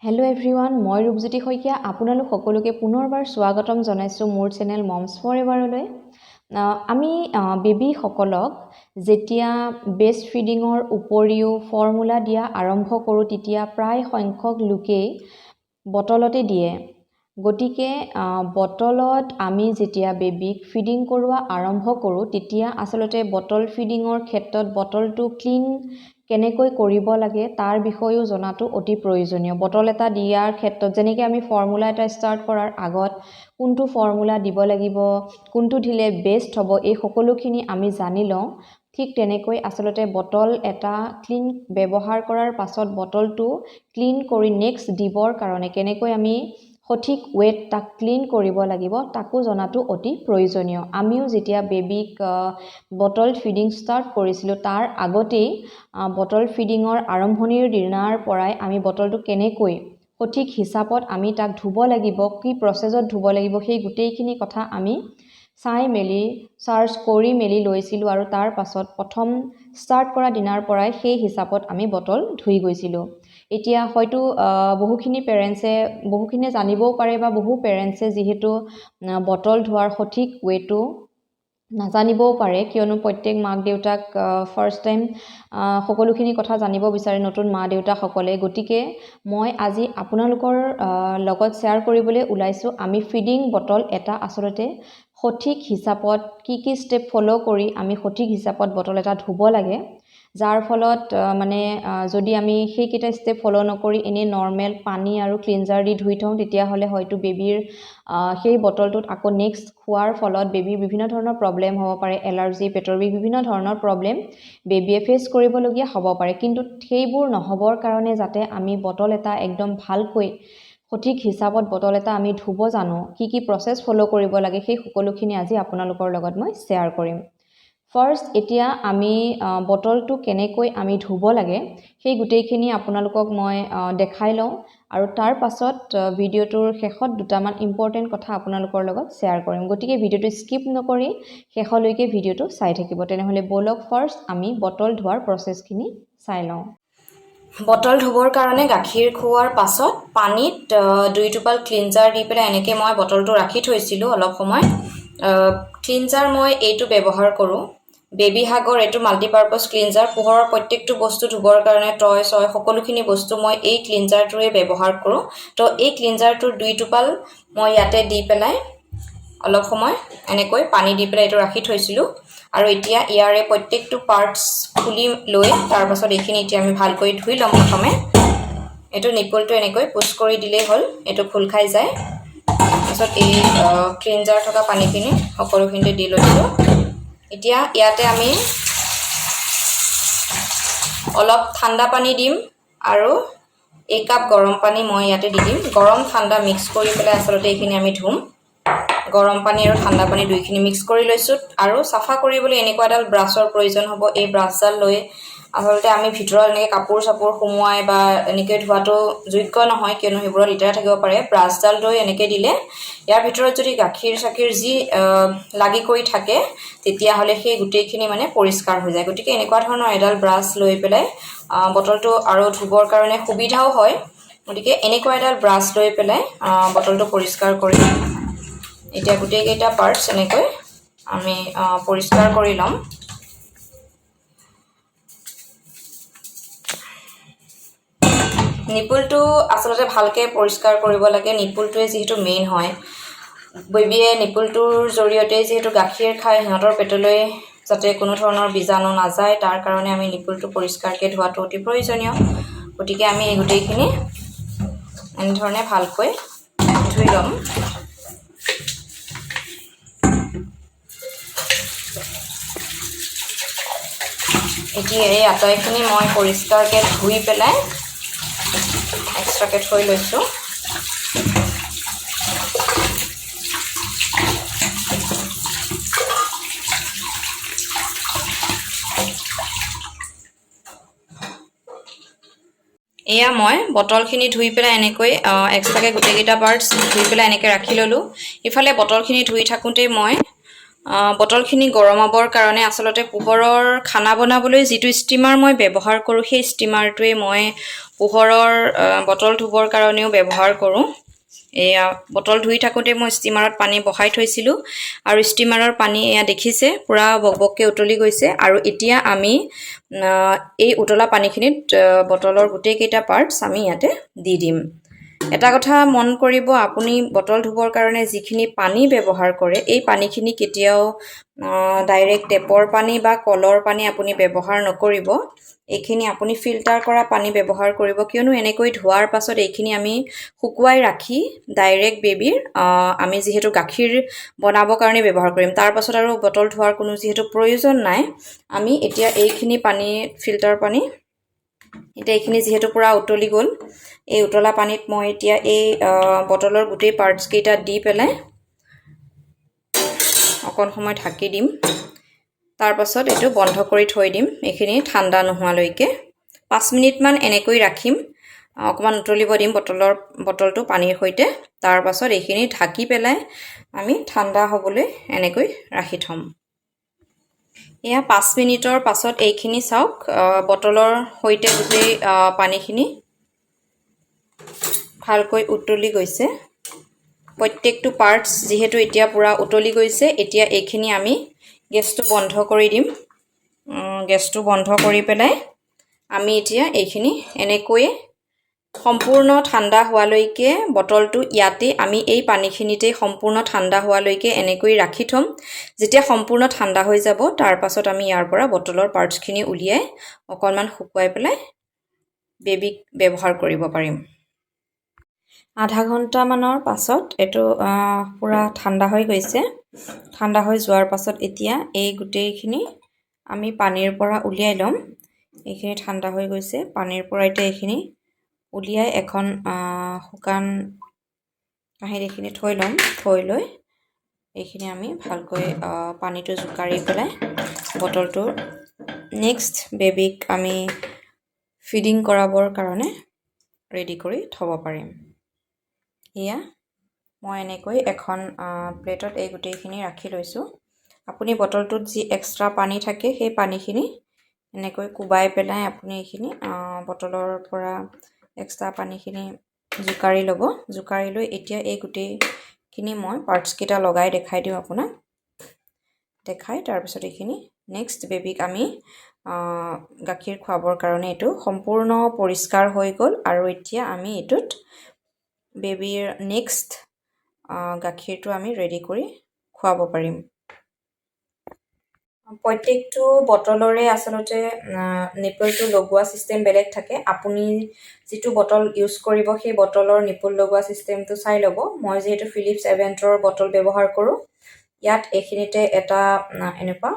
Hello' everyone, মই ৰূপজ্যোতি শইকীয়া আপোনালোক সকলোকে পুনৰবাৰ স্বাগতম জনাইছোঁ মোৰ চেনেল মমছ ফৰ এভাৰলৈ। আমি বেবীসকলক যেতিয়া বেষ্ট ফিডিঙৰ উপৰিও ফৰ্মুলা দিয়া আৰম্ভ কৰোঁ, তেতিয়া প্ৰায় সংখ্যক লোকেই বটলতে দিয়ে। গতিকে বটলত আমি যেতিয়া বেবীক ফিডিং কৰোৱা আৰম্ভ কৰোঁ, তেতিয়া আচলতে বটল ফিডিঙৰ ক্ষেত্ৰত বটলটো ক্লিন কেনেকৈ কৰিব লাগে তাৰ বিষয়েও জনাটো অতি প্ৰয়োজনীয়। বটল এটা দিয়াৰ ক্ষেত্ৰত যেনেকৈ আমি ফৰ্মুলা এটা ষ্টাৰ্ট কৰাৰ আগত কোনটো ফৰ্মুলা দিব লাগিব, কোনটো দিলে বেষ্ট হ'ব, এই সকলোখিনি আমি জানি লওঁ। ঠিক তেনেকৈ আচলতে বটল এটা ক্লিন ব্যৱহাৰ কৰাৰ পাছত বটলটো ক্লিন কৰি নেক্সট দিবৰ কাৰণে কেনেকৈ আমি সঠিক ৱেত তাক ক্লিন কৰিব লাগিব, তাকো জনাটো অতি প্ৰয়োজনীয়। আমিও যেতিয়া বেবীক বটল ফিডিং ষ্টাৰ্ট কৰিছিলোঁ, তাৰ আগতেই বটল ফিডিঙৰ আৰম্ভণিৰ দিনাৰ পৰাই আমি বটলটো কেনেকৈ সঠিক হিচাপত আমি তাক ধুব লাগিব, কি প্ৰচেছত ধুব লাগিব, সেই গোটেইখিনি কথা আমি চাই মেলি চাৰ্চ কৰি মেলি লৈছিলোঁ আৰু তাৰ পাছত প্ৰথম ষ্টাৰ্ট কৰা দিনাৰ পৰাই সেই হিচাপত আমি বটল ধুই গৈছিলোঁ। এতিয়া হয়তো বহুখিনি পেৰেণ্টছে বহুখিনিয়ে জানিবও পাৰে বা বহু পেৰেণ্টছে যিহেতু বটল ধোৱাৰ সঠিক ৱেটো নাজানিবও পাৰে, কিয়নো প্ৰত্যেক মাক দেউতাক ফাৰ্ষ্ট টাইম সকলোখিনি কথা জানিব বিচাৰে নতুন মা দেউতাকসকলে। গতিকে মই আজি আপোনালোকৰ লগত শ্বেয়াৰ কৰিবলৈ ওলাইছোঁ আমি ফিডিং বটল এটা আচলতে সঠিক হিচাপত কি কি ষ্টেপ ফ'ল' কৰি আমি সঠিক হিচাপত বটল এটা ধুব লাগে, যাৰ ফলত মানে যদি আমি সেইকেইটা ষ্টেপ ফ'ল' নকৰি এনেই নৰ্মেল পানী আৰু ক্লিনজাৰ দি ধুই থওঁ, তেতিয়াহ'লে হয়তো বেবীৰ সেই বটলটোত আকৌ নেক্সট খোৱাৰ ফলত বেবীৰ বিভিন্ন ধৰণৰ প্ৰব্লেম হ'ব পাৰে, এলাৰ্জি, পেটৰ বিষ, বিভিন্ন ধৰণৰ প্ৰব্লেম বেবীয়ে ফেচ কৰিবলগীয়া হ'ব পাৰে। কিন্তু সেইবোৰ নহ'বৰ কাৰণে যাতে আমি বটল এটা একদম ভালকৈ সঠিক হিচাপত বটল এটা আমি ধুব জানো, কি কি প্ৰচেছ ফ'ল' কৰিব লাগে, সেই সকলোখিনি আজি আপোনালোকৰ লগত মই শ্বেয়াৰ কৰিম। ফাৰ্ষ্ট এতিয়া আমি বটলটো কেনেকৈ আমি ধুব লাগে সেই গোটেইখিনি আপোনালোকক মই দেখাই লওঁ আৰু তাৰ পাছত ভিডিঅ'টোৰ শেষত দুটামান ইম্পৰ্টেণ্ট কথা আপোনালোকৰ লগত শ্বেয়াৰ কৰিম। গতিকে ভিডিঅ'টো স্কিপ নকৰি শেষলৈকে ভিডিঅ'টো চাই থাকিব। তেনেহ'লে ব'লক ফাৰ্ষ্ট আমি বটল ধোৱাৰ প্ৰচেছখিনি চাই লওঁ। বটল ধুবৰ কাৰণে গাখীৰ খোৱাৰ পাছত পানীত 2 টোপাল ক্লিনজাৰ দি পেলাই এনেকৈ মই বটলটো ৰাখি থৈছিলোঁ অলপ সময়। ক্লিনজাৰ মই এইটো ব্যৱহাৰ কৰোঁ, বেবী হাগৰ এইটো মাল্টিপাৰ্পাছ ক্লিনজাৰ। পোহৰৰ প্ৰত্যেকটো বস্তু ধুবৰ কাৰণে টয় চয় সকলোখিনি বস্তু মই এই ক্লিনজাৰটোৱে ব্যৱহাৰ কৰোঁ। তো এই ক্লিনজাৰটোৰ 2 টোপাল মই ইয়াতে দি পেলাই অলপ সময় এনেকৈ পানী দি পেলাই এইটো ৰাখি থৈছিলোঁ। আৰু এতিয়া ইয়াৰে প্ৰত্যেকটো পাৰ্টছ খুলি লৈ তাৰপাছত এইখিনি এতিয়া আমি ভালকৈ ধুই ল'ম। প্ৰথমে এইটো নিপলটো এনেকৈ পুছ কৰি দিলেই হ'ল, এইটো খোল খাই যায়। তাৰপিছত এই ক্লিনজাৰ থকা পানীখিনি সকলোখিনিতে দি লৈছোঁ। এতিয়া ইয়াতে আমি অলপ ঠাণ্ডা পানী দিম আৰু 1 কাপ গৰম পানী মই ইয়াতে দি দিম। গৰম ঠাণ্ডা মিক্স কৰি পেলাই আচলতে এইখিনি আমি ধুম। গৰম পানী আৰু ঠাণ্ডা পানী দুইখিনি মিক্স কৰি লৈছোঁ। আৰু চাফা কৰিবলৈ এনেকুৱা এডাল ব্ৰাছৰ প্ৰয়োজন হ'ব। এই ব্ৰাছডাল লৈ আচলতে আমি ভিতৰত এনেকৈ কাপোৰ চাপোৰ সুমুৱাই বা এনেকৈ ধোৱাটো যোগ্য নহয়, কিয়নো সেইবোৰত লেতেৰা থাকিব পাৰে। ব্ৰাছডাল লৈ এনেকৈ দিলে ইয়াৰ ভিতৰত যদি গাখীৰ চাখীৰ যি লাগি কৰি থাকে, তেতিয়াহ'লে সেই গোটেইখিনি মানে পৰিষ্কাৰ হৈ যায়। গতিকে এনেকুৱা ধৰণৰ এডাল ব্ৰাছ লৈ পেলাই বটলটো আৰু ধুবৰ কাৰণে সুবিধাও হয়। গতিকে এনেকুৱা এডাল ব্ৰাছ লৈ পেলাই বটলটো পৰিষ্কাৰ কৰি এতিয়া গোটেইকেইটা পাৰ্টছ এনেকৈ আমি পৰিষ্কাৰ কৰি ল'ম। নিপুলটো আচলতে ভালকৈ পৰিষ্কাৰ কৰিব লাগে, নিপুলটোৱে যিহেতু মেইন হয়। বেবীয়ে নিপুলটোৰ জৰিয়তে যিহেতু গাখীৰ খায়, সিহঁতৰ পেটলৈ যাতে কোনো ধৰণৰ বীজাণু নাযায়, তাৰ কাৰণে আমি নিপুলটো পৰিষ্কাৰকৈ ধোৱাটো অতি প্ৰয়োজনীয়। গতিকে আমি এই গোটেইখিনি এনেধৰণে ভালকৈ ধুই ল'ম। এতিয়া এই আটাইখিনি মই পৰিষ্কাৰকৈ ধুই পেলাই এক্সট্ৰাকৈ থৈ লৈছোঁ। এয়া মই বটলখিনি ধুই পেলাই এনেকৈ এক্সট্ৰাকৈ গোটেইকেইটা পাৰ্টছ ধুই পেলাই এনেকৈ ৰাখি ল'লোঁ। ইফালে বটলখিনি ধুই থাকোঁতেই মই বটলখিনি গৰমাবৰ কাৰণে আচলতে পোহৰৰ খানা বনাবলৈ যিটো ষ্টিমাৰ মই ব্যৱহাৰ কৰোঁ, সেই ষ্টিমাৰটোৱে মই পোহৰৰ বটল ধুবৰ কাৰণেও ব্যৱহাৰ কৰোঁ। এয়া বটল ধুই থাকোঁতে মই ষ্টিমাৰত পানী বহাই থৈছিলোঁ আৰু ষ্টিমাৰৰ পানী এয়া দেখিছে, পূৰা বকবককৈ উতলি গৈছে। আৰু এতিয়া আমি এই উতলা পানীখিনিত বটলৰ গোটেইকেইটা পাৰ্টছ আমি ইয়াতে দি দিম। এটা কথা মন কৰিব, আপুনি বটল ধুবৰ কাৰণে যিখিনি পানী ব্যৱহাৰ কৰে, এই পানীখিনি কেতিয়াও ডাইৰেক্ট টেপৰ পানী বা কলৰ পানী আপুনি ব্যৱহাৰ নকৰিব। এইখিনি আপুনি ফিল্টাৰ কৰা পানী ব্যৱহাৰ কৰিব, কিয়নো এনেকৈ ধোৱাৰ পাছত এইখিনি আমি শুকুৱাই ৰাখি ডাইৰেক্ট বেবীৰ আমি যিহেতু গাখীৰ বনাবৰ কাৰণে ব্যৱহাৰ কৰিম, তাৰ পাছত আৰু বটল ধোৱাৰ কোনো যিহেতু প্ৰয়োজন নাই। আমি এতিয়া এইখিনি পানী, ফিল্টাৰ পানী, এতিয়া এইখিনি যিহেতু পূৰা উতলি গ'ল, এই উতলা পানীত মই এতিয়া এই বটলৰ গোটেই পাৰ্টছকেইটা দি পেলাই অকণ সময় ঢাকি দিম। তাৰপাছত এইটো বন্ধ কৰি থৈ দিম এইখিনি ঠাণ্ডা নোহোৱালৈকে। 5 মিনিটমান এনেকৈ ৰাখিম, অকণমান উতলিব দিম বটলটো পানীৰ সৈতে। তাৰপাছত এইখিনি ঢাকি পেলাই আমি ঠাণ্ডা হ'বলৈ এনেকৈ ৰাখি থ'ম। এয়া 5 মিনিটৰ পাছত এইখিনি চাওক, বটলৰ সৈতে গোটেই পানীখিনি ভালকৈ উতলি গৈছে। প্ৰত্যেকটো পাৰ্টছ যিহেতু এতিয়া পূৰা উতলি গৈছে, এতিয়া এইখিনি আমি গেছটো বন্ধ কৰি দিম। গেছটো বন্ধ কৰি পেলাই আমি এতিয়া এইখিনি এনেকৈয়ে সম্পূৰ্ণ ঠাণ্ডা হোৱালৈকে বটলটো ইয়াতে আমি এই পানীখিনিতেই সম্পূৰ্ণ ঠাণ্ডা হোৱালৈকে এনেকৈ ৰাখি থ'ম। যেতিয়া সম্পূৰ্ণ ঠাণ্ডা হৈ যাব, তাৰ পাছত আমি ইয়াৰ পৰা বটলৰ পাৰ্টছখিনি উলিয়াই অকণমান শুকুৱাই পেলাই বেবীক ব্যৱহাৰ কৰিব পাৰিম। আধা ঘণ্টামানৰ পাছত এইটো পূৰা ঠাণ্ডা হৈ গৈছে। ঠাণ্ডা হৈ যোৱাৰ পাছত এতিয়া এই গোটেইখিনি আমি পানীৰ পৰা উলিয়াই ল'ম। এইখিনি ঠাণ্ডা হৈ গৈছে। পানীৰ পৰা এতিয়া এইখিনি উলিয়াই এখন শুকান কাঁহীত এইখিনি থৈ ল'ম। থৈ লৈ এইখিনি আমি ভালকৈ পানীটো জোকাৰি পেলাই বটলটো নেক্সট বেবীক আমি ফিডিং কৰাবৰ কাৰণে ৰেডি কৰি থ'ব পাৰিম। এয়া মই এনেকৈ এখন প্লেটত এই গোটেইখিনি ৰাখি লৈছোঁ। আপুনি বটলটোত যি এক্সট্ৰা পানী থাকে, সেই পানীখিনি এনেকৈ কোবাই পেলাই আপুনি এইখিনি বটলৰ পৰা এক্সট্ৰা পানীখিনি জোকাৰি ল'ব। জোকাৰি লৈ এতিয়া এই গোটেইখিনি মই পাৰ্টছকেইটা লগাই দেখাই দিওঁ আপোনাক। দেখাই তাৰপিছত এইখিনি নেক্সট বেবীক আমি গাখীৰ খুৱাবৰ কাৰণে এইটো সম্পূৰ্ণ পৰিষ্কাৰ হৈ গ'ল আৰু এতিয়া আমি এইটোত বেবীৰ নেক্সট গাখীৰটো আমি ৰেডি কৰি খুৱাব পাৰিম। প্ৰত্যেকটো বটলৰে আচলতে নিপলটো লগোৱা ছিষ্টেম বেলেগ থাকে। আপুনি যিটো বটল ইউজ কৰিব, সেই বটলৰ নিপল লগোৱা ছিষ্টেমটো চাই ল'ব। মই যিহেতু ফিলিপছ এভেণ্টৰ বটল ব্যৱহাৰ কৰোঁ, ইয়াত এইখিনিতে এটা এনেকুৱা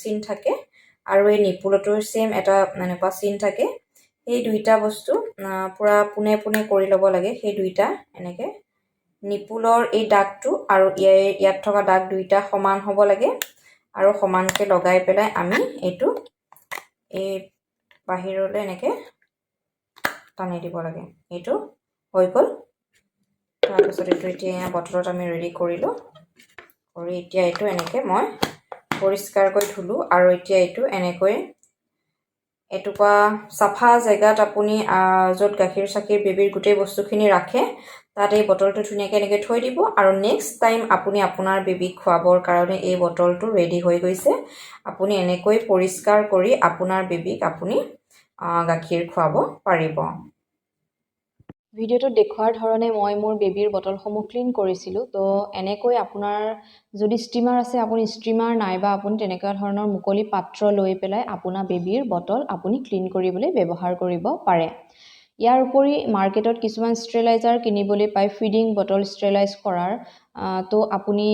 চিন থাকে আৰু এই নিপুলতো ছেইম এটা এনেকুৱা চিন থাকে। সেই দুইটা বস্তু পূৰা পোনে পোনে কৰি ল'ব লাগে। সেই দুইটা এনেকৈ নিপুলৰ এই দাগটো আৰু ইয়াত থকা দাগ দুইটা সমান হ'ব লাগে আৰু সমানকৈ লগাই পেলাই আমি এইটো এই বাহিৰলৈ এনেকৈ টানি দিব লাগে। এইটো হৈ গ'ল। তাৰপিছত এইটো এতিয়া বটলত আমি ৰেডি কৰিলোঁ। কৰি এতিয়া এইটো এনেকৈ মই পৰিষ্কাৰকৈ ধুলোঁ আৰু এতিয়া এইটো এনেকৈ এটুকুৰা চাফা জেগাত আপুনি য'ত গাখীৰ চাখীৰ বেবীৰ গোটেই বস্তুখিনি ৰাখে, তাত এই বটলটো ধুনীয়াকৈ এনেকৈ থৈ দিব। আৰু নেক্সট টাইম আপুনি আপোনাৰ বেবীক খুৱাবৰ কাৰণে এই বটলটো ৰেডি হৈ গৈছে। আপুনি এনেকৈ পৰিষ্কাৰ কৰি আপোনাৰ বেবীক আপুনি গাখীৰ খুৱাব পাৰিব। ভিডিঅ'টোত দেখুওৱাৰ ধৰণে মই মোৰ বেবীৰ বটলসমূহ ক্লিন কৰিছিলোঁ। তো এনেকৈ আপোনাৰ যদি ষ্টিমাৰ আছে, আপুনি ষ্টিমাৰ নাইবা আপুনি তেনেকুৱা ধৰণৰ মুকলি পাত্ৰ লৈ পেলাই আপোনাৰ বেবীৰ বটল আপুনি ক্লিন কৰিবলৈ ব্যৱহাৰ কৰিব পাৰে। ইয়াৰ উপৰি মাৰ্কেটত কিছুমান ষ্টেৰিলাইজাৰ কিনিবলৈ পায় ফিডিং বটল ষ্টেৰিলাইজ কৰাৰ। তো আপুনি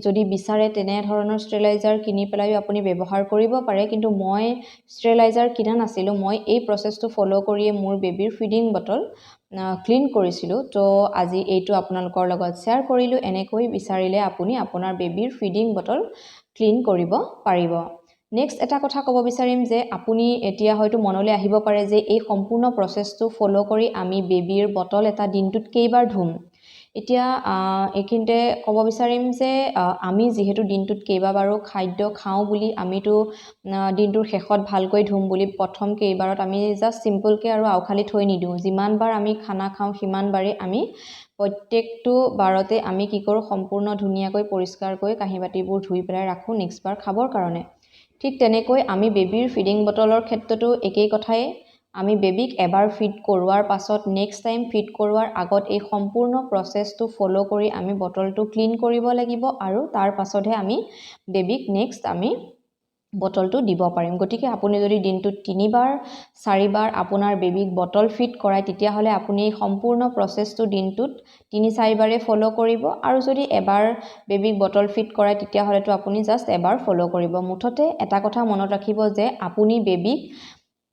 যদি বিচাৰে, তেনেধৰণৰ ষ্টেৰিলাইজাৰ কিনি পেলাইও আপুনি ব্যৱহাৰ কৰিব পাৰে। কিন্তু মই ষ্টেৰিলাইজাৰ কিনা নাছিলোঁ। মই এই প্ৰচেছটো ফ'ল' কৰিয়ে মোৰ বেবীৰ ফিডিং বটল ক্লিন কৰিছিলোঁ। তো আজি এইটো আপোনালোকৰ লগত শ্বেয়াৰ কৰিলোঁ। এনেকৈ বিচাৰিলে আপুনি আপোনাৰ বেবীৰ ফিডিং বটল ক্লিন কৰিব পাৰিব। নেক্সট এটা কথা ক'ব বিচাৰিম যে আপুনি এতিয়া হয়তো মনলৈ আহিব পাৰে যে এই সম্পূৰ্ণ প্ৰচেছটো ফ'ল' কৰি আমি বেবীৰ বটল এটা দিনটোত কেইবাৰ ধুম? এতিয়া এইখিনিতে ক'ব বিচাৰিম যে আমি যিহেতু দিনটোত কেইবাবাৰো খাদ্য খাওঁ বুলি আমিতো দিনটোৰ শেষত ভালকৈ ধুম বুলি প্ৰথম কেইবাৰত আমি জাষ্ট চিম্পলকৈ আৰু আওখালি থৈ নিদিওঁ। যিমানবাৰ আমি খানা খাওঁ, সিমানবাৰেই আমি প্ৰত্যেকটো বাৰতে আমি কি কৰোঁ, সম্পূৰ্ণ ধুনীয়াকৈ পৰিষ্কাৰকৈ কাঁহী বাতিবোৰ ধুই পেলাই ৰাখোঁ নেক্সট বাৰ খাবৰ কাৰণে। ঠিক তেনেকৈ আমি বেবীৰ ফিডিং বটলৰ ক্ষেত্ৰতো একেই কথাই। আমি বেবীক এবাৰ ফিড কৰোৱাৰ পাছত নেক্সট টাইম ফিড কৰোৱাৰ আগত এই সম্পূৰ্ণ প্ৰচেছটো ফ'ল' কৰি আমি বটলটো ক্লিন কৰিব লাগিব আৰু তাৰ পাছতহে আমি বেবীক নেক্সট আমি বটলটো দিব পাৰিম। গতিকে আপুনি যদি দিনটোত তিনিবাৰ, চাৰিবাৰ আপোনাৰ বেবীক বটল ফিড কৰায়, তেতিয়াহ'লে আপুনি এই সম্পূৰ্ণ প্ৰচেছটো দিনটোত তিনি চাৰিবাৰে ফ'ল' কৰিব আৰু যদি এবাৰ বেবীক বটল ফিড কৰায়, তেতিয়াহ'লেতো আপুনি জাষ্ট এবাৰ ফ'ল' কৰিব। মুঠতে এটা কথা মনত ৰাখিব যে আপুনি বেবীক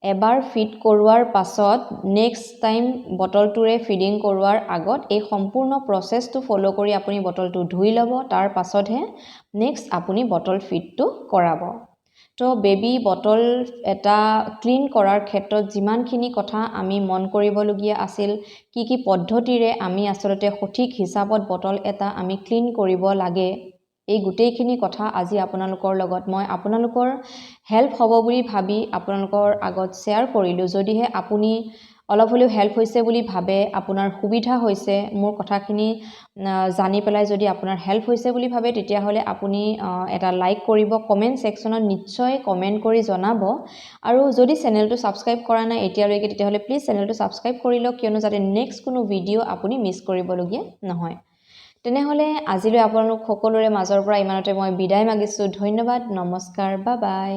এবাৰ ফিড কৰোৱাৰ পাছত নেক্সট টাইম বটলটোৰে ফিডিং কৰোৱাৰ আগত এই সম্পূৰ্ণ প্ৰচেছটো ফ'ল' কৰি আপুনি বটলটো ধুই ল'ব, তাৰ পাছতহে নেক্সট আপুনি বটল ফিডটো কৰাব। তো বেবী বটল এটা ক্লিন কৰাৰ ক্ষেত্ৰত যিমানখিনি কথা আমি মন কৰিবলগীয়া আছিল, কি কি পদ্ধতিৰে আমি আচলতে সঠিক হিচাপত বটল এটা আমি ক্লিন কৰিব লাগে, এই গোটেইখিনি কথা আজি আপোনালোকৰ লগত মই আপোনালোকৰ হেল্প হ'ব বুলি ভাবি আপোনালোকৰ আগত শ্বেয়াৰ কৰিলোঁ। যদিহে আপুনি অলপ হ'লেও হেল্প হৈছে বুলি ভাবে, আপোনাৰ সুবিধা হৈছে, মোৰ কথাখিনি জানি পেলাই যদি আপোনাৰ হেল্প হৈছে বুলি ভাবে, তেতিয়াহ'লে আপুনি এটা লাইক কৰিব, কমেণ্ট ছেকশ্যনত নিশ্চয় কমেণ্ট কৰি জনাব আৰু যদি চেনেলটো ছাবস্ক্ৰাইব কৰা নাই এতিয়ালৈকে, তেতিয়াহ'লে প্লিজ চেনেলটো ছাবস্ক্ৰাইব কৰি লওক, কিয়নো যাতে নেক্সট কোনো ভিডিঅ' আপুনি মিছ কৰিবলগীয়া নহয়। তেনেহ'লে আজিলৈ আপোনালোক সকলোৰে মাজৰ পৰা ইমানতে মই বিদায় মাগিছোঁ। ধন্যবাদ, নমস্কাৰ, বা বাই।